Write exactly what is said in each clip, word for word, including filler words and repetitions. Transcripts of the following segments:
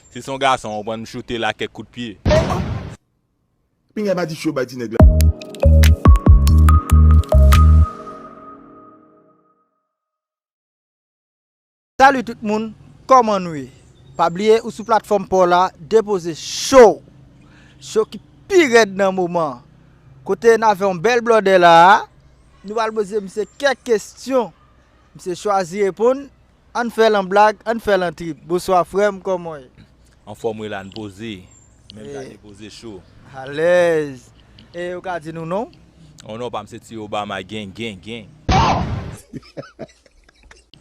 Si se yon gason, ou konprann, m choute l ak kèk kout pye. Pinga pa di cho bay ti nèg la. Salut tout moun, kòman nou ye? Pa bliye ou sou platfòm pa w la, depoze cho. Cho ki pi rèd nan moman. Kote n avè yon bèl blòdè la a, nou pral poze misye kèk kesyon. Misye chwazi reponn, ann fè l an blag, ann fè l an trip. Bonswa frè m, kòman w ye? Anfòm wi la, n poze. Menm jan depoze cho. Alèz. E ou ka di nou non? Oh non, pa m se Ti Obama, gang, gang, gang.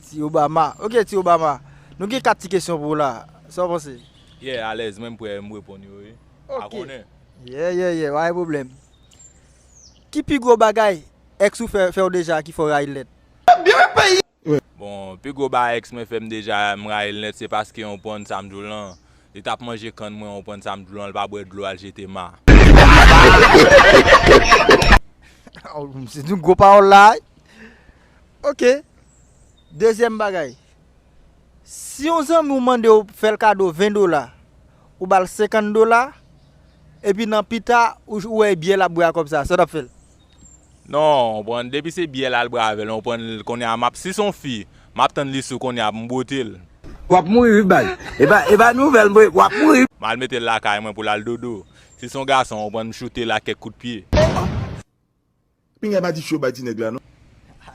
Ti Obama. Ok, Ti Obama. Nou gen kat ti kesyon pou w la. Sa w panse? Yeah, alèz, mwen m prè, m reponn yo wi. A konnen. Yeah, yeah, yeah, pa gen pwoblèm. Ki pi gwo bagay èks ou fè, fè w deja ki fè w rayi l nèt? Bon, pi gwo bagay èks mwen fè m deja, m rayi l nèt, se paske yon pòn sa m di w lan, li t ap manje kann mwen, yon pòn sa m di w lan, li pa bwè dlo, al jete ma. Se yon gwo pawòl la. Ok. Dezyèm bagay. Si yon zanmi w mande w fè l kado ven dola, ou ba l senkant dola, epi nan pita, ou, ou wè e byè l ap bwè a kòb sa, sa w t ap fè l? Non, ou konprann, depi se byè l al bwè avè l, ou konprann, kounye a m ap, si se yon fi, m ap tann li sou kounye a pou m bwote l. W ap mouri wi baz. E pa, e pa nouvèl, mwen, w ap mouri. M al mete l lakay mwen pou l al dodo. Si se yon gason, ou konprann, m choute l ak kèk kout pye. Pinga pa di cho bay ti nèg la non.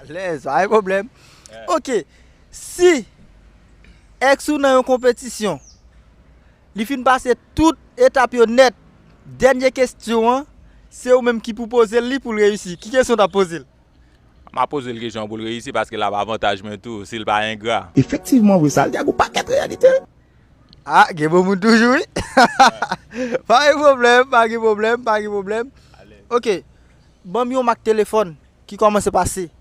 Alèz, pa gen pwoblèm. Ok, si èks ou nan yon konpetisyon, li fin pase tout etap yo nèt, dènye kesyon an, se ou menm ki pou poze l li pou l reyisi. Ki kesyon w t ap poze l? M ap poze l kesyon pou l reyisi paske l ap avantaj mwen tou, si l pa engra. Efektivman vre, sa l di a gon pakèt reyalite. Ah, gen bon moun toujou wi. Pa gen pwoblèm, pa gen pwoblèm, pa gen pwoblèm. Ok, ban m yon mak telefòn ki kòmanse pa C.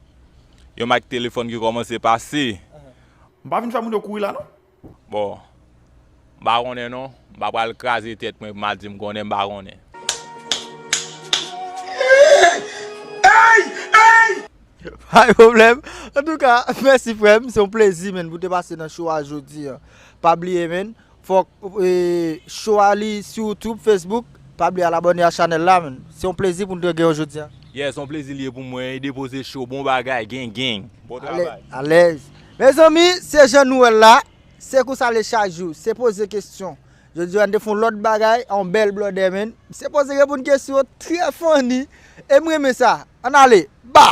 Yon mak telefòn ki kòmanse pa C. M pa vin fè moun yo kouri la non. Bon, m pa konnen non. M pa pral kraze tèt mwen pou m al di m konnen, m pa konnen. Pa gen pwoblèm. Antouka, mèsi frè m. Se yon plezi, menn, pou te pase nan show a jodi a. Pa bliye, menn, fòk e, show a li sou YouTube, Facebook. Pa bliye al abòne a chanèl la, menn. Se yon plezi pou n te gen w jodi a. Yeah, se yon plezi li ye pou mwen. Depoze cho, bon bagay, gang, gang. Bon travay. Alèz. Mezanmi, se jan nou wè l la. Se konsa le chak jou. Se poze kesyon. Jodi a, n te fè yon lòt bagay, yon bèl blòdè, menn. Se poze reponn kesyon, trè funny. E m renmen sa. Ann ale. Ba!